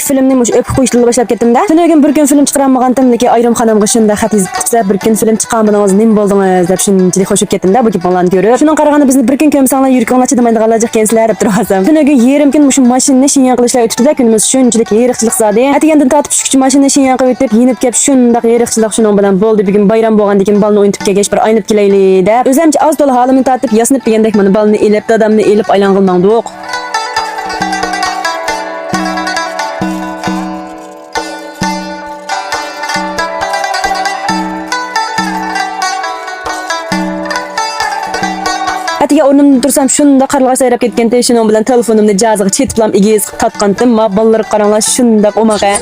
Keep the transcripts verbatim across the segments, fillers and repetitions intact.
فىلىمنى مۇشۇ ئۆپكە قويۇشتىن باشلاپ كەتتىم-دە. تۈنۈگۈن بىر كۈن فىلىم چىقىرالمىغانتىم، لېكىن ئايرىم خانىمغا شۇنداق خەت يېزىپ كېتىپسىلەر، بىر كۈن فىلىم چىقارمىدىڭىز، نېمە بولدىڭىز دەپ شۇنچىلىك خوش بولۇپ كەتتىم-دە بۇ گېپىڭلارنى كۆرۈپ. شۇنىڭغا قارىغاندا بىزنى بىر كۈن كۆرمىسەڭلار يۈرىكىڭلار چىدىمايدىغانلار جىق ئىكەنسىلەر دەپ تۇرۇۋالسام. تۈنۈگۈن يېرىم كۈن مۇشۇ ماشىنىنى شىنياڭ قىلىشلار ئۆتۈپتۇ-دە، كۈنىمىز شۇنچىلىك ھېرىقچىلىق زادى. ئەتىگەندىن تارتىپ چۈشكىچە ماشىنىنى شىنياڭ قىلىۋېتىپ، يېنىپ كەپ شۇنداق ھېرىقچىلىق، شۇنىڭ بىلەن بولدى، بۈگۈن بايرام بولغاندىكىن بالىنى ئوينىتىپ كەلگەچ بىر ئايلىنىپ كېلەيلى دەپ، ئۆزەمچە ئاز تولا ھالىمنى تارتىپ ياسىنىپ دېگەندەك مانا بالىنى ئېلىپ، دادامنى ئېلىپ ئايلانغىلى ماڭدۇق. ئەتىگەن ئورنۇمدىن تۇرسام شۇنداق قارلىغاچ سايراپ كەتكەنتى، شۇنىڭ بىلەن تېلېفونۇمنى جازىغا چېتىپلام ئېگىز تارتقانتىم. ما بالىلارغا قاراڭلار، شۇنداق ئوماق ھە.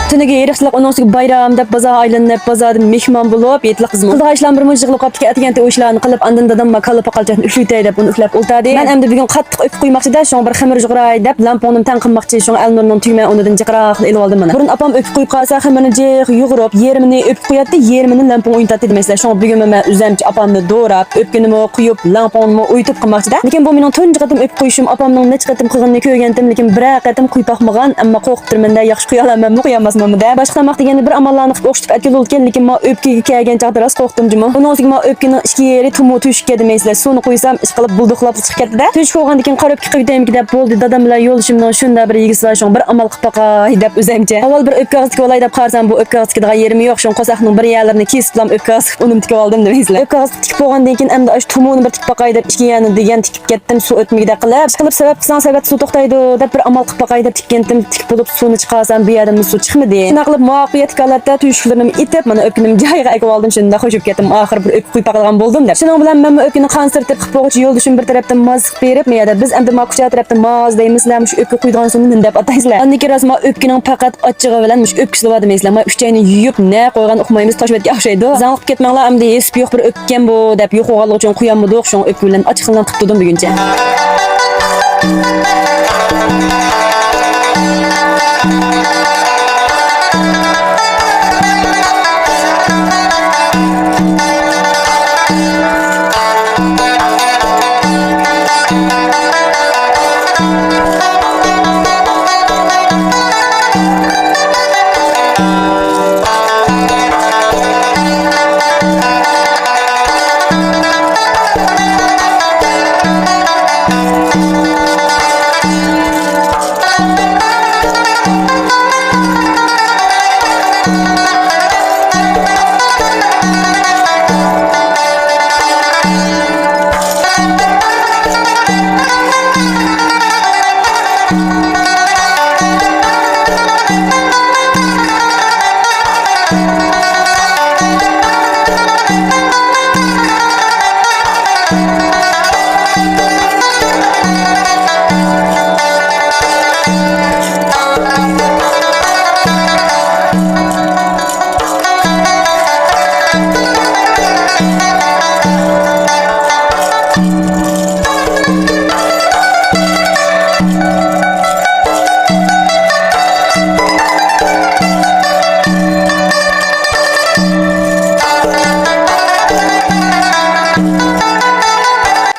تۈنۈگۈن ھېرىقچىلىق، ئۇنىڭ ئۈستىگە بايرام دەپ بازارغا ئايلىنىپ، بازاردا مېھمان بولۇپ، ھېيتلىق قىزمۇ قىلىدىغان ئىشلارنى بىرمۇنچە يىغىلىپ قاپتىكەن. ئەتىگەنتى ئۇ ئىشلارنى قىلىپ، ئاندىن دادام ما كاللا پاقالچاقنى ئۈفلىتەي دەپ ئۇنى ئۈفلەپ ئولتۇردى. مەن ئەمدى بۈگۈن قاتتىق ئۆپكە قۇيماقچىدە، شۇڭا بىر خېمىر يۇغۇراي دەپ لەڭپۇڭنىمۇ تەڭ قىلماقچى. شۇڭا ئەلنۇرنىڭ تۈگمە ئۇنىدىن جىقراقلا ئېلىۋالدىم مانا. بۇرۇن ئاپام ئۆپكە قۇيۇپ قالسا خېمىرنى جىق يۇغۇرۇپ، يېرىمىنى ئۆپكە قۇياتتى، يېرىمىنى لەڭپۇڭ ئوينىتاتتى دېمەيسىلەر. شۇڭا بۈگۈنمۇ مەن ئۆزەمچە ئاپامنى دوراپ، ئۆپكىنىمۇ قۇيۇپ، لەڭپۇڭنىمۇ ئوينىتىپ قىلماقچىدە. لېكىن بۇ مېنىڭ تۇنجى قېتىم ئۆپكە قۇيۇشۇم. ئاپامنىڭ نەچچە قېتىم قىلغىنىنى كۆرگەنتىم، لېكىن بىرەر قېتىم قۇيۇپ باقمىغان. ئەمما قورقۇپ تۇرىمەن-دە، ياخشى قۇيالامەنمۇ، قۇيالماسمەنمۇ-دە. باشقا تاماق دېگەندە بىر ئاماللارنى قىلىپ ئوخشىتىپ ئەتكىلى بولىدىكەن، لېكىن ما ئۆپكىگە كەلگەن چاغدا راست قورقتۇم جۇمۇ. ئۇنىڭ ئۈستىگە ما ئۆپكىنىڭ ئىچكى يېرى تۇمۇ تۆشۈككە دېمەيسىلەر، سۇنى قۇيسام ئىشقىلىپ بۇلدۇقلاپ چىقىپ كەتتى-دە. تۆشۈك بولغاندىكىن قارا ئۆپكە قىلىۋېتەيمىكىن دەپ بولدى، دادام بىلەن يولدىشىمنىڭ شۇنداق بىر يېگىسى بار، شۇڭا بىر ئامال قىلىپ باقاي دەپ ئۆزەمچە. ئاۋۋال بىر ئۆپكە ئاغزى تىكىۋالاي دەپ قارىسام، بۇ ئۆپكە ئاغزى تىكىدىغان يېرىمۇ يوق، شۇڭا قورساقنىڭ بىر يەرلىرىنى كېسىپلام ئۆپكە ئاغزى تىكىپ ئۇنىمۇ تىكىۋالدىم دېمەيسىلەر. ئۆپكە ئاغزى تىكىپ بولغاندىن كېيىن ئەمدى ئاشۇ تۇمۇنى بىر تىكىپ باقاي دەپ ئىككى يەرنى دېگەن تىكىپ كەتتىم، سۇ ئۆتمىگۈدەك قىلىپ. ئىشقىلىپ سەۋەت قىلساڭ سەۋەتتە سۇ توختايدۇ دەپ بىر ئامال قىلىپ باقاي دەپ تىككەنتىم، تىكىپ بولۇپ سۇنى چىقارسام بۇ يەردىن سۇ چىقمىدى. شۇنداق قىلىپ مۇۋەپپەقىيەتلىك ھالەتتە تۆشۈكلىرىمنى ئېتىپ مانا ئۆپكىنىمنى جايىغا ئەكىۋالدىم. شۇنداق خوش بولۇپ كەتتىم، ئاخىرى بىر ئۆپكە قۇيۇپ باقىدىغان بولدۇم دەپ. شۇنىڭ بىلەن مەنمۇ ئۆپكىنى قانسىرىتىپ قىلىپ بولغۇچە يولدىشىم بىر تەرەپتىن مازىقى بېرىپ، ما يەردە بىز ئەمدى ما كۇچا تەرەپتە ماز دەيمىزلەر، مۇشۇ ئۆپكە قۇيىدىغان سۇنى نېمە دەپ ئاتايسىلەر؟ ئاندىن كېيىن راست ما ئۆپكىنىڭ پەقەت ئاچچىقى بىلەن مۇشۇ ئۆپكىسىلا بار دېمەيسىلەر. ما ئۈچەينى يۇيۇپ نە قويغان ئۇقمايمىز، تاشۋەتكە ئوخشايدۇ. زاڭلىق كەتمەڭلار، ئەمدى ھېسىپ يوق بىر ئۆپكە ئىكەن بۇ دەپ يوقىغانلىقى ئۈچۈن قۇيالمىدۇق، شۇڭا ئۆپكە بىلەن ئاچچىقلىنىپ تۇردۇم بۈگۈنچە.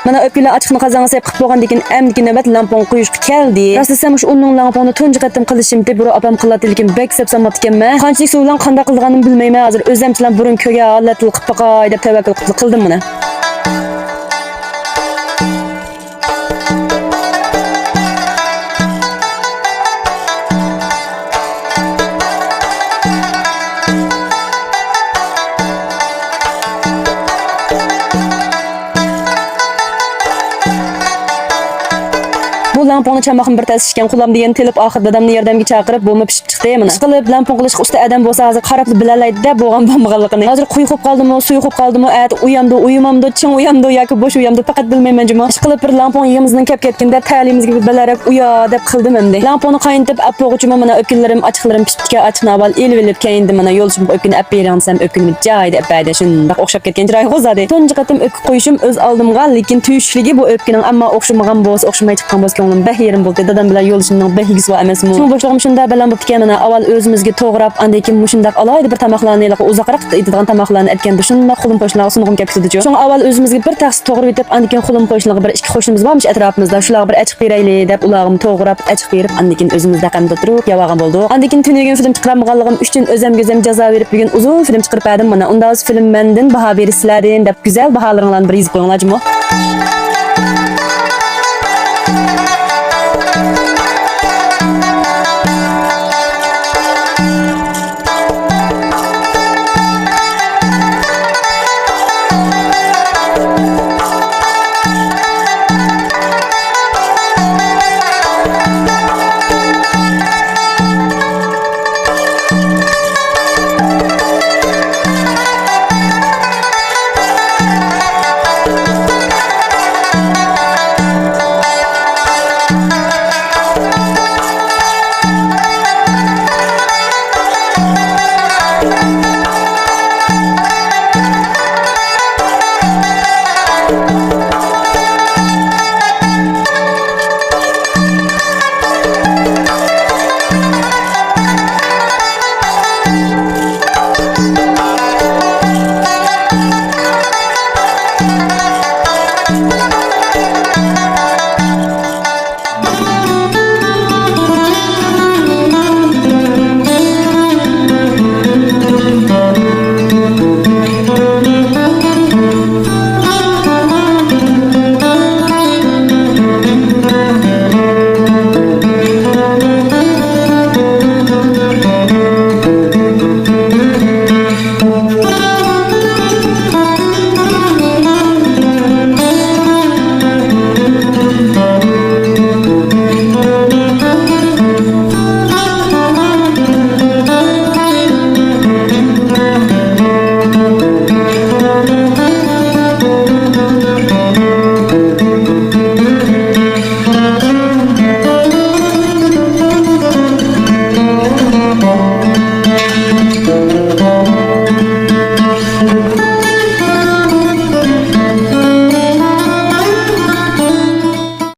مانا ئۆپكىلەر ئاچچىقنى قازانغا سېلىپ قىلىپ بولغاندىن كېيىن، ئەمدىكى نۆۋەت لەڭپۇڭ قۇيۇشقا كەلدى. راست دېسەم، مۇشۇ ئۇننىڭ لەڭپۇڭىنى تۇنجى قېتىم قىلىشىمتى، بۇرۇن ئاپام قىلاتتى، لېكىن بەك سەپسان بوپتىكەنمەن. قانچىلىك سۇ بىلەن قانداق قىلىدىغاننىمۇ بىلمەيمەن. ھازىر ئۆزەمچىلا بۇرۇن كۆرگەن ھالەتتىلا قىلىپ باقاي دەپ تەۋەككۈل قىلدىم مانا. بۇ لەڭپۇڭنى چاماقمۇ بىر تەس ئىكەن، قۇلام دېگەن تېلىپ، ئاخىرى دادامنى ياردەمگە چاقىرىپ، بۇمۇ پىشىپ چىقتى مانا. ئىشقىلىپ، لەڭپۇڭ قىلىشقا ئۇستا ئادەم بولسا، ھازىر قاراپلا بىلەلەيدۇ-دە، بولغان بولمىغانلىقىنى. ھازىر قويۇق بولۇپ قالدىمۇ، سۇيۇق بولۇپ قالدىمۇ، ئەتە ئۇيامدۇ، ئۇيۇمامدۇ، چىڭ ئۇيامدۇ ياكى بوش ئۇيامدۇ، پەقەت بىلمەيمەن جۇمۇ. ئىشقىلىپ، بىر لەڭپۇڭ يېگىمىزنىڭ كەپ كەتكىنىدە، تەلىيىمىزگە بىر بىلەرەك ئۇيا دەپ قىلدىم ئەمدى. لەڭپۇڭنى قاينىتىپ ئەپ بولغۇچىمۇ، مانا ئۆپكىلىرىم، ئاچچىقلىرىم پىشىپتىكەن، ئاچچىقنى ئاۋۋال ئېلىۋېلىپ، كەينىدىن مانا يولدىشىمغا ئۆپكىنى ئەپ بېرىڭ دېسەم، ئۆپكىنى جايىدا ئەپ بەردى. شۇنداق ئوخشاپ كەتكەن چىرايغۇ زادى. تۇنجى قېتىم ئۆپكە قويۇشۇم ئۆز ئالدىمغا، لېكىن تۆشۈكلۈكى بۇ ئۆپكىنىڭ، ئەمما ئوخشىمىغان بولسا، ئوخشىماي چىققان بولسا، بەك يېرىم بولدى. دادام بىلەن يولدىشىمنىڭ بەك يېگۈسى بار ئەمەسمۇ. شۇڭا بوشلۇقۇم شۇنداق بەلەن بوپتىكەن، مانا، ئاۋۋال ئۆزىمىزگە توغراپ، ئاندىن كېيىن مۇشۇنداق ئالاھىدە بىر تاماقلارنى، ئۇزاقراق ئېتىدىغان تاماقلارنى ئەتكەندە، شۇنداق قولۇم قوشنىلارغا سۇنغۇم كەپ كېتىدىچۇ. شۇڭا ئاۋۋال ئۆزىمىزگە بىر تەخسە توغراپ ئېتىپ، ئاندىن كېيىن قولۇم قوشنىغا، بىر ئىككى قوشنىمىز بارمىش ئەتراپىمىزدا، شۇلارغا بىر ئەچىق بېرەيلى دەپ، ئۇلارغىمۇ توغراپ ئەچىق بېرىپ، ئاندىن كېيىن ئۆزىمىز دەقەمدە ئولتۇرۇپ يەۋالغان بولدۇق. ئاندىن كېيىن تۈنۈگۈن فىلىم چىقىرالمىغانلىقىم ئۈچۈن ئۆزەمگە ئۆزەم جازا بېرىپ، بۈگۈن ئۇزۇن فىلىم چىقىرىپ بەردىم. مانا، ئۇنداق بولسا فىلىم مەندىن، باھا بېرىش سىلەردىن دەپ، گۈزەل باھالىرىڭلارنى بىر يېزىپ قويۇڭلار جۇمۇ.